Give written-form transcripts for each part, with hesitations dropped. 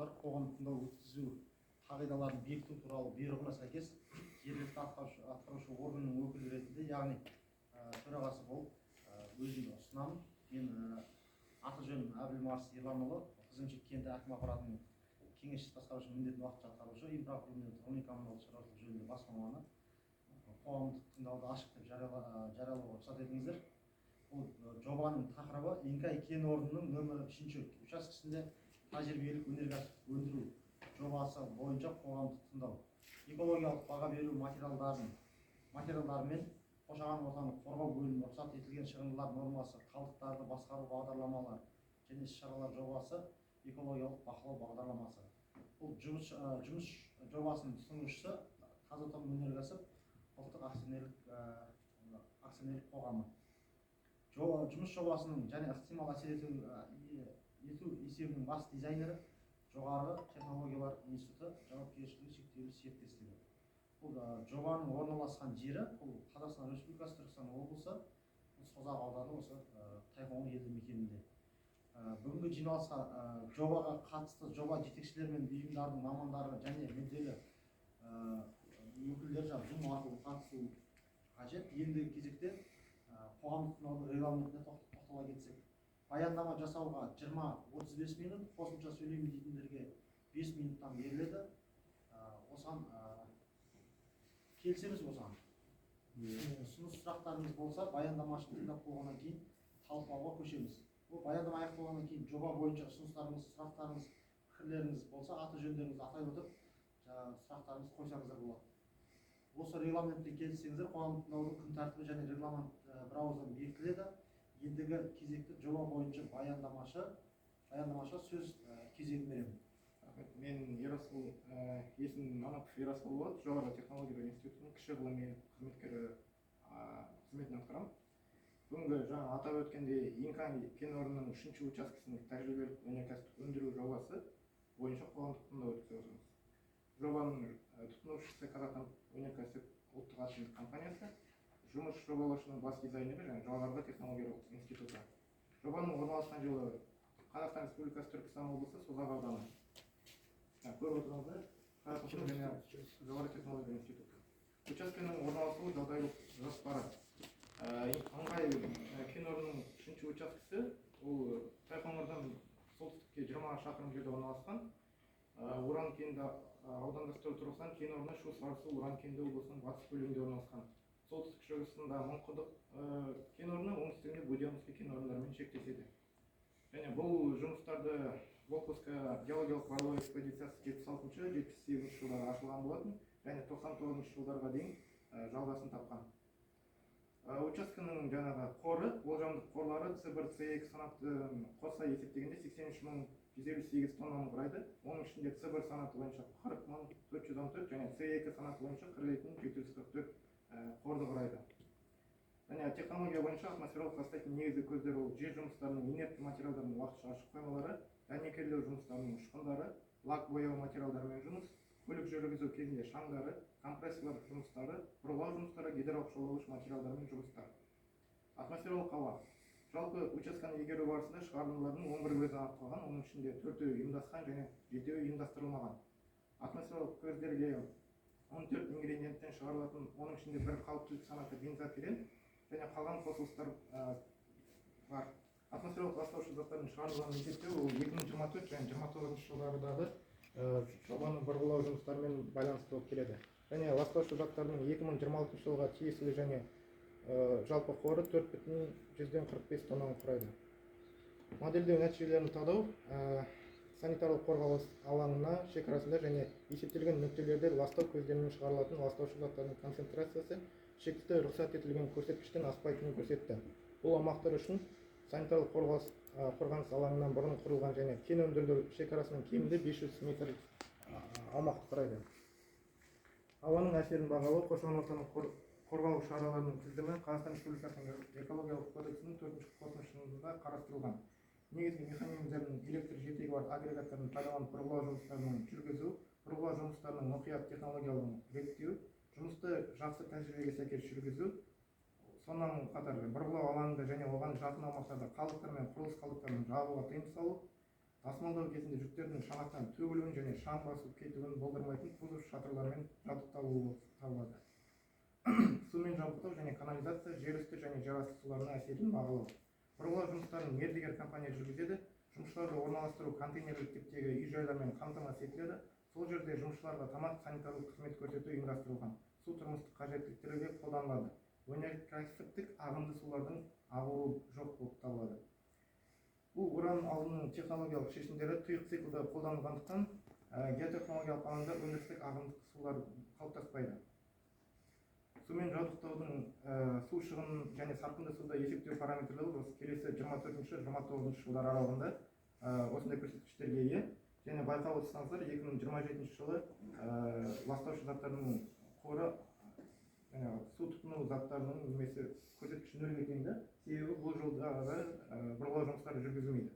бар. Қоғамдық тыңдау өткізу қағидаларын бекіту туралы бұйрығына сәйкес жергілікті атқарушы органның өкілі ретінде, яғни төрағасы болып өзімді ұсынамын. Мен аты жөнім Әбілмарс Ерланұлы, Қызылмешіт кенті әкім аппаратының кеңесші басқарушы міндетін уақытша атқарушы, инфрақұрылым мен тұрғын үй коммуналдық шаруашылық жөнінде бас маманы. Қоғамдық тыңдауды ашық деп жариялауға рұқсат етіңіздер. Бұл жобаның тақырыбы: Инкай кен орнының нөмірі үшінші учаскесінде тәжірибелік өнеркәсіп өндіру жобасы бойынша қоғамдық тыңдау. Экологиялық баға беру материалдарымен қоршаған ортаны қорғау бөлімі рұқсат етілген шығындылар нормасы, қалдықтарды басқару бағдарламалар және іс шаралар жобасы, экологиялық бақылау бағдарламасы. Бұл жұмыс жобасының тұтынушысы Қазатомөнеркәсіп ұлттық акционерлік қоғамы. Жұмыс жобасының және ықтимал әсер ету есебінің бас дизайнері Жоғарғы технологиялар институты жауапкершілігі шектеулі серіктестігі. Бұл жобаның орналасқан жері, бұл Қазақстан Республикасы, Түркістан облысы, бұл Созақ ауданы, осы Тайқоңыр елді мекенінде. Бүгінгі жиналысқа жобаға қатысты жоба жетекшілері мен ұйымдардың мамандары және мүдделі өкілдері жаңағы Zoom арқылы қатысу қажет. Ендігі кезекте қоғамдық тыңдаудың регламентіне тоқтала кетсек, баяндама жасауға 20-35 минут, қосымша сөйлеймін дейтіндерге 5 минуттан беріледі. Осыған келісеміз. Осыған ұсыныс, сұрақтарыңыз болса, баяндамашыны тыңдап болғаннан кейін талқылауға көшеміз. Бұл баяндама аяқталғаннан кейін жоба бойынша ұсыныстарыңыз, сұрақтарыңыз, пікірлеріңіз болса, аты жөндеріңізді атай отырып, жаңағы сұрақтарыңызды қойсаңыздар болады. Осы регламентпен келіссеңіздер, қоғамдық тыңдаудың күн тәртібі және регламент бір ауыздан бекітіледі. Ендігі кезекті жоба бойынша баяндамашыға сөз кезегін беремін. Рахмет. Мен Ерасыл, есімім Манапов Ерасыл болады. Жоғарғы технологиялар институтының кіші ғылыми қызметкері қызметін атқарамын. Бүгінгі жаңа атап өткендей, Инкай кен орнының үшінші учаскесінің тәжірибелік өнеркәсіптік өндіру жобасы бойынша қоғамдық тыңдау өткізіп отырмыз. Жобаның тұтынушысы Казатом өнеркәсіп ұлттық акционерлік компаниясы, жұмыс жобалаушының бас дизайнері және Жоғарғы технологиялар институты. Жобаның орналасқан жері Қазақстан Республикасы, Түркістан облысы, Созақ ауданы. Көріп отырғаныңыздай, Қазатом және Жоғары технология институты. Учаскенің орналасу жағдайлық жоспары. Ыңғай кен орнының үшінші учаскесі ол Тайқоңырдан солтүстікке 20 шақырым жерде орналасқан. Уран кенді аудандастыру тұрғысынан кен орны Шу Сарысу уран кенді облысының батыс бөлігінде орналасқан. Солтүстік шығысында Мыңқұдық кен орны, оңтүстігінде Буденновский кен орындарымен шектеседі. Және бұл жұмыстарды Волковская геологиялық барлау экспедициясы 76-78 жылдары ашылған болатын және 99 жылдарға дейін жалғасын тапқан. Учаскенің жаңағы қоры, болжамдық қорлары С1, С2 санатын қоса есептегенде 83 158 тоннаны құрайды. Оның ішінде С1 санаты бойынша 40 414 және С2 санаты бойынша 42 744 қорды құрайды. Және технология бойынша атмосфералық ластайтын негізгі көздер ол жер жұмыстарының инертті материалдарының уақытша ашық қоймалары, дәнекерлеу жұмыстарының ұшқындары, лак бояу материалдарымен жұмыс, көлік жүргізу кезінде шаңдары, компрессорлар жұмыстары, бұрғылау жұмыстары, гидрооқшаулағыш материалдармен жұмыстар. Атмосфералық ауа. Жалпы учаскені игеру барысында шығарындылардың 11 көзі анықталған, оның ішінде төртеуі ұйымдасқан және жетеуі ұйымдастырылмаған. Атмосфералық көздерге 14 ингредиенттен шығарылатын, оның ішінде бір қауіптілік санаты бензопирен және қалған қосылыстар бар. Атмосфералық ластаушы заттардың шығарындыларын есептеу ол 2024 және 29 жылдардағы жобаны бұрғылау жұмыстарымен байланысты болып келеді. Және ластаушы заттардың 2026 жылға тиесілі және жалпы қоры 4,45 тоннаны құрайды. Модельдеу нәтижелерін талдау санитарлық қорғалыс алаңына шекарасында және есептелген нүктелерде ластау көздерінен шығарылатын ластаушы заттардың концентрациясы шекті рұқсат етілген көрсеткіштен аспайтынын көрсетті. Бұл аумақтар үшін санитарлық қорғаныс алаңынан бұрын құрылған және кен өндіру шекарасының кемінде 500 метр аумақты құрайды. Ауаның әсерін бағалау қоршаған ортаны қорғау шараларының тізімі Қазақстан Республикасының Экологиялық кодексінің төртінші қосымшасында қарастырылған. Негізгі механизмдердің электр жетегі бар агрегаттарын пайдаланып бұрғылау жұмыстарын жүргізу, бұрғылау жұмыстарының мұқият технологиялығын реттеу, жұмысты жақсы тәжірибеге сәйкес жүргізу, сонымен қатар бұрғылау алаңында және оған жақын аумақтарда қалдықтар мен құрылыс қалдықтарын жағуға тыйым салу. Тасымалдау кезінде жүктердің шанақтан төгілуін және шаң басып кетуін болдырмайтын кузов шатырлармен жабдықталуы болып табылады. Сумен жабдықтау және канализация, жер үсті және жерасты суларына әсерін бағалау. Бұрғылау жұмыстарын мердігер компания жүргізеді. Жұмысшыларды орналастыру контейнерлік типтегі үй жайлармен қамтамасыз етіледі. Сол жерде жұмысшыларға тамақ, санитарлық қызмет көрсету ұйымдастырылған. Су тұрмыстық қажеттіліктерге қолданылады. Өнеркәсіптік ағынды сулардың ағуы жоқ болып табылады. Бұл уран алынуының технологиялық шешімдері тұйық циклда қолданылғандықтан, геотехнологиялық алаңда өндірістік ағындық сулар қалыптаспайды. Сумен жабдықтаудың су шығынын және сарқынды суды есептеу параметрлері осы келесі 24-29 жылдар аралығында осындай көрсеткіштерге ие. Және байқап отырсаңыздар, 2027 жылы ластаушы заттардың қоры, жаңағы су тұтыну заттарының немесе көрсеткіші нөлге тең да, себебі бұл жылдары бұрғылау жұмыстары жүргізілмейді.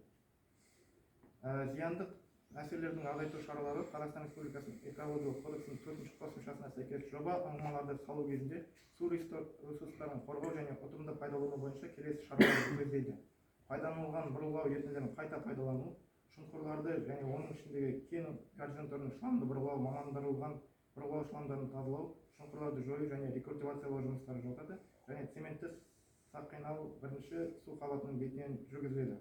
Зияндық әсерлердің азайту шаралары. Қазақстан Республикасының Экологиялық кодексінің төртінші қосымшасына сәйкес, жоба ұңғымаларды салу кезінде су ресурстарын қорғау және ұтымды пайдалану бойынша келесі шараларды көздейді: пайдаланылған бұрғылау ерітінділерін қайта пайдалану, шұңқырларды және оның ішіндегі кен горизонттарын шламды бұрғылау, мамандандырылған бұрғылау шламдарын тазалау, шұңқырларды жою және рекультивациялау жұмыстары жатады және цементті сақинау бірінші су қабатының бетінен жүргізіледі.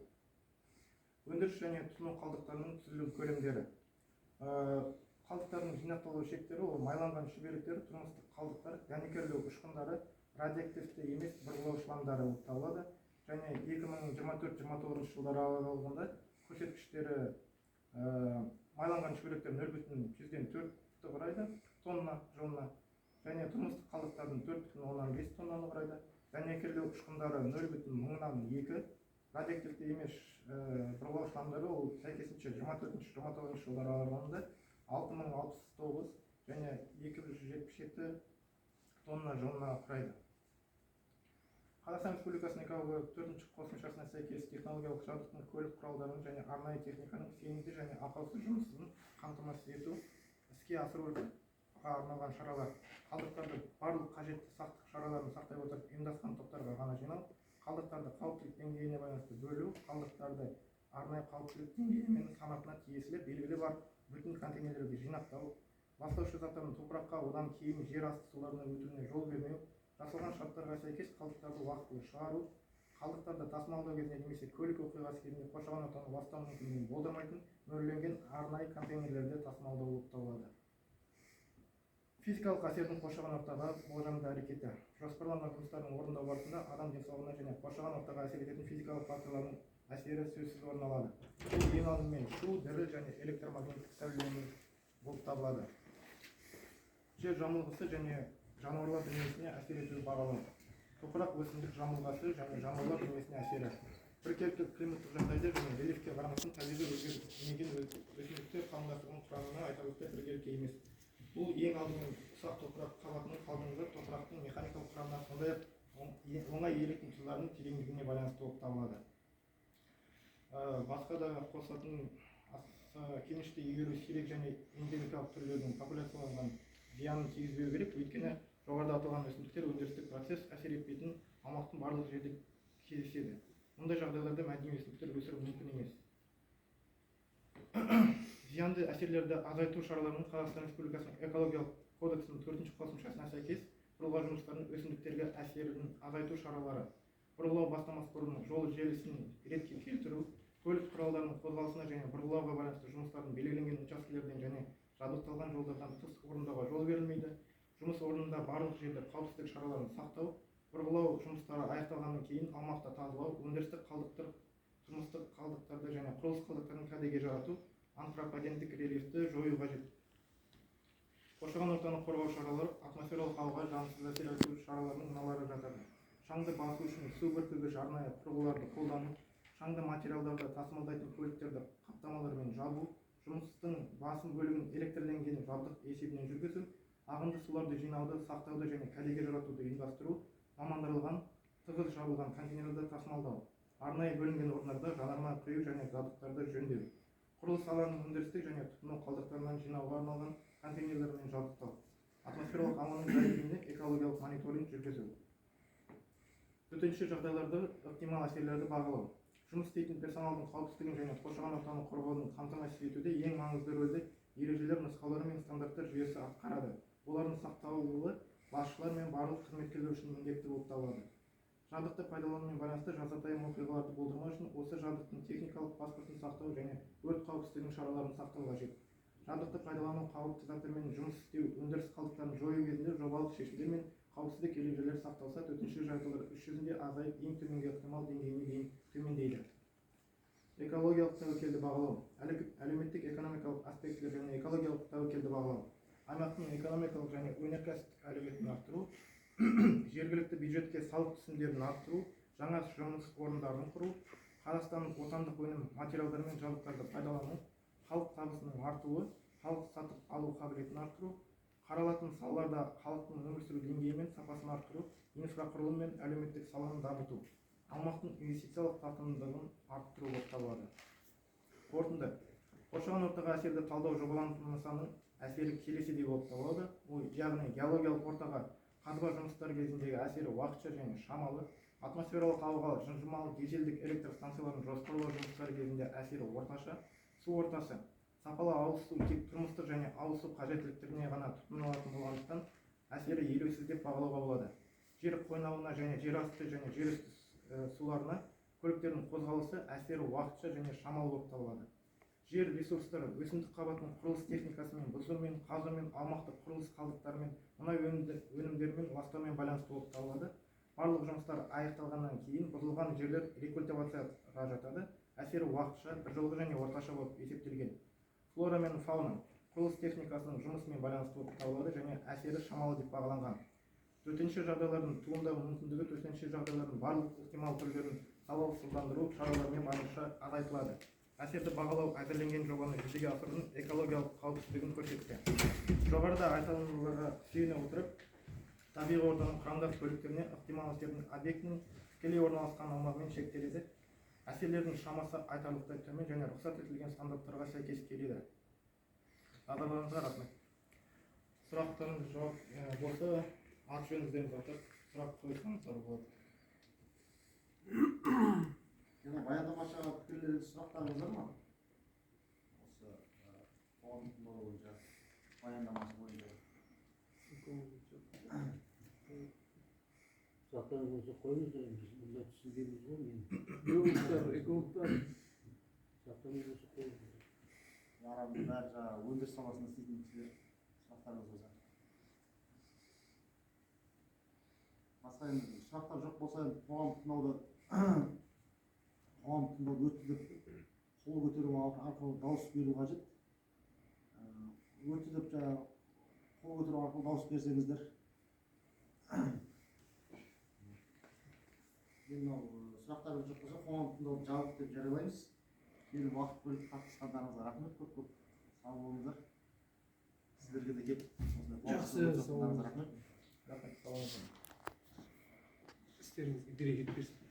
Өндіріс және тұтыну қалдықтарының түзілу көлемдері. Қалдықтардың жинақталу шектері: ол майланған шүберектер, тұрмыстық қалдықтар, дәнекерлеу ұшқындары, радиоактивті емес бұрғылау шламдары болып табылады. Және 2024-29 жылдар аралығында көрсеткіштері: майланған шүберектер 0,04-ті құрайды тонна жылына және тұрмыстық қалдықтардың 4,5 тоннаны құрайды, дәнекерлеу ұшқындары 0,2, радиоактивті емес бұрғылау шламдары ол сәйкесінше 24-29 жылдар аралығында 6069 және 277 тонна жылына құрайды. Қазақстан Республикасының экологиялық төртінші қосымшасына сәйкес, технологиялық жабдықтың, көлік құралдарының және арнайы техниканың сенімді және ақаусыз жұмысын қамтамасыз ету, іске асыруға арналған шаралар: қалдықтарды барлық қажетті сақтық шараларын сақтай отырып, ұйымдасқан топтарға ғана жинау, қалдықтарды қауіптілік деңгейіне байланысты бөлу, қалдықтарды арнайы қауіптілік деңгейі мен санатына тиесілі белгілі бар бүтін контейнерлерге жинақтау, ластаушы заттардың топыраққа, одан кейін жер асты суларына өтуіне жол бермеу, жасалған шарттарға сәйкес қалдықтарды уақытылы шығару, қалдықтарды тасымалдау кезінде немесе көлік оқиғасы кезінде қоршаған ортаны ластау мүмкіндігін болдырмайтын мөрленген арнайы контейнерлерде тасымалдау болып табылады. Физикалық әсердің қоршаған ортаға болжамды әрекеті. Жоспарланған жұмыстардың орындау барысында адам денсаулығына және қоршаған ортаға әсер ететін физикалық факторлардың әсері сөзсіз орын алады. Бұл ең алдымен шу, діріл және электромагниттік сәулелену болып табылады. Жер жамылғысы және жануарлар дүниесіне әсер етуді бағалау. Топырақ, өсімдік жамылғасы және жануарлар дүниесіне әсері. Біркелкі климаттық жағдайда және рельефке қарамастан, табиғи өзгермеген өсімдіктер қауымдастығының құрамына айтарлықтай біркелкі емес. Бұл ең алдымен ұсақ топырақ қабатының қалыңдығы, топырақтың механикалық құрамына, сондай-ақ оңай еритін тұздардың тереңдігіне байланысты болып табылады. Басқа да қосатын, аса кенішті игеру сирек және эндемикалық түрлердің популяцияланған зиянын тигізбеу керек, өйткені жоғарыда аталған өсімдіктер өндірістік процесс әсер етпейтін аумақтың барлық жерде кездеседі. Мұндай жағдайларда мәдени өсімдіктер өсіру мүмкін емес. Зиянды әсерлерді азайту шараларының Қазақстан Республикасының Экологиялық кодексінің төртінші қосымшасына сәйкес, бұрғылау жұмыстарының өсімдіктерге әсерін азайту шаралары: бұрғылау бастамас бұрын жол желісін ретке келтіру, көлік құралдарының қозғалысына және бұрғылауға байланысты жұмыстардың белгіленген учаскелерден және жабдықталған жолдардан тыс орындауға жол берілмейді, жұмыс орнында барлық жерде қауіпсіздік шараларын сақтау, бұрғылау жұмыстары аяқталғаннан кейін аумақты тазалау, өндірістік қалдықтар, тұрмыстық қалдықтарды және құрылыс қалдықтарын кәдеге жарату, антропогендік рельефті жою қажет. Қоршаған ортаны қорғау шаралары. Атмосфералық ауаға жағымсыз әсер ету шараларының мыналары жатады: шаңды басу үшін су бүркігіш арнайы құрылғыларды қолдану, шаңды материалдарды тасымалдайтын көліктерді қаптамалармен жабу, жұмыстың басым бөлігін электрленген жабдық есебінен жүргізу, ағынды суларды жинауды, сақтауды және кәдеге жаратуды ұйымдастыру, мамандандырылған тығыз жабылған контейнерлерді тасымалдау, арнайы бөлінген орындарда жанармай құю және жабдықтарды жөндеу, құрылыс алаңын өндірістік және тұтыну қалдықтарынан жинауға арналған контейнерлермен жабдықтау, атмосфералық ауаның жай күйіне экологиялық мониторинг жүргізу. Төтенше жағдайларды ықтимал әсерлерді бағалау. Жұмыс істейтін персоналдың қауіпсіздігін және қоршаған ортаны қорғаудың қамтамасыз етуде ең маңызды рөлді ережелер, нұсқаулары мен стандарттар жүйесі атқарады. Олардың сақталуы басшылар мен барлық қызметкерлер үшін міндетті болып табылады. Жабдықты пайдаланумен байланысты жазатайым оқиғаларды болдырмау үшін осы жабдықтың техникалық паспортын сақтау және өрт қауіпсіздігінің шараларын сақтау қажет. Жабдықты пайдалану қауіпті заттармен жұмыс істеу, өндіріс қалдықтарын жою кезінде жобалық шешімдер мен қауіпсіздік ережелері сақталса, төтенше жағдайлар іс жүзінде азайып, ең төменгі ықтимал деңгейіне дейін төмендейді. Экологиялық тәуекелді бағалау, әлеуметтік экономикалық аспектілер және экологиялық тәуекелді бағалау, аймақтың экономикалық және өнеркәсіптік әлеуетін арттыру, жергілікті бюджетке салық түсімдерін арттыру, жаңа жұмыс орындарын құру, Қазақстанның отандық өнім материалдар мен жабдықтарды пайдалану, халық табысының артуы, халық сатып алу қабілетін арттыру, қаралатын салаларда халықтың өмір сүру деңгейі мен сапасын арттыру, инфрақұрылым мен әлеуметтік саланы дамыту, аумақтың инвестициялық тартымдылығын арттыру болып табылады. Қорытынды. Қоршаған ортаға әсерді талдау жобаланатын нысанның әсері келесідей болып табылады. Ол, яғни геологиялық ортаға қазба жұмыстары кезіндегі әсері уақытша және шамалы, атмосфералық ауаға жылжымалы дизельдік электр станцияларын жоспарлау жұмыстары кезінде әсері орташа, су ортасы, сапалы ауыз су тек тұрмыстық және ауыз су қажеттіліктеріне ғана тұтынылатын болғандықтан әсері елеусіз деп бағалауға болады. Жер қойнауына және жер асты және жер үсті суларына көліктердің қозғалысы әсері уақытша және шамалы болып табылады. Жер ресурстары өсімдік қабатының құрылыс техникасымен, бұзумен, қазумен, аумақтық құрылыс қалдықтарымен, мұнай өнімдерімен ластаумен байланысты болып табылады. Барлық жұмыстар аяқталғаннан кейін бұзылған жерлер рекультивацияға жатады. Әсері уақытша, біржолғы және орташа болып есептелген. Флора мен фауна құрылыс техникасының жұмысымен байланысты болып табылады және әсері шамалы деп бағаланған. Төтенше жағдайлардың туындау мүмкіндігі төтенше жағдайлардың барлық ықтимал түрлерін залалсыздандыру шараларымен барынша азайтылады. Әсерді бағалау әзірленген жобаны жүзеге асырудың экологиялық қауіпсіздігін көрсетті. Жоғарыда айтылғандарға сүйене отырып, табиғи ортаның құрамдас бөліктеріне ықтимал әсердің объектінің тікелей орналасқан аумағымен шектеледі. Әсерлердің шамасы айтарлықтай төмен және рұқсат етілген стандарттарға сәйкес келеді. Назарларыңызға рахмет. Сұрақтарыңыз жауап болса, аты жөніңіздеріңізді атап, сұрақ қойсаңыздар болады. Енді баяндамашыға пікірлеріңіз, сұрақтарыңыз бар ма? Осы қоғамдық тыңдау бойынша, баяндамасы бойынша. Сұрақтарыңыз болса қойыңыздар, енді біз бұнда түсінгенбіз ғой мен. Геологтар, экологтар. Сұрақтарыңыз болса қойыңыздар. Арамызда бәрі жаңағы өндіріс саласында істейтін кісілер, сұрақтарыңыз болса. Басқа енді сұрақтар жоқ болса, енді қоғамдық тыңдауды өтті деп қол көтеру арқылы дауыс беру қажет. Өтті деп жаңағы қол көтеру арқылы дауыс берсеңіздер. Енді мынау сұрақтарыңыз жоқ болса, қоғамдық тыңдауды жабық деп жариялаймыз. Келіп уақыт бөліп қатысқандарыңызға рахмет, көп-көп сау болыңыздар. Сіздерге де келіп осындай Жақсы, қоғамдық сау болыңыз. рахмет. Рахмет, сау болыңыздар. Істеріңізге берекет берсін.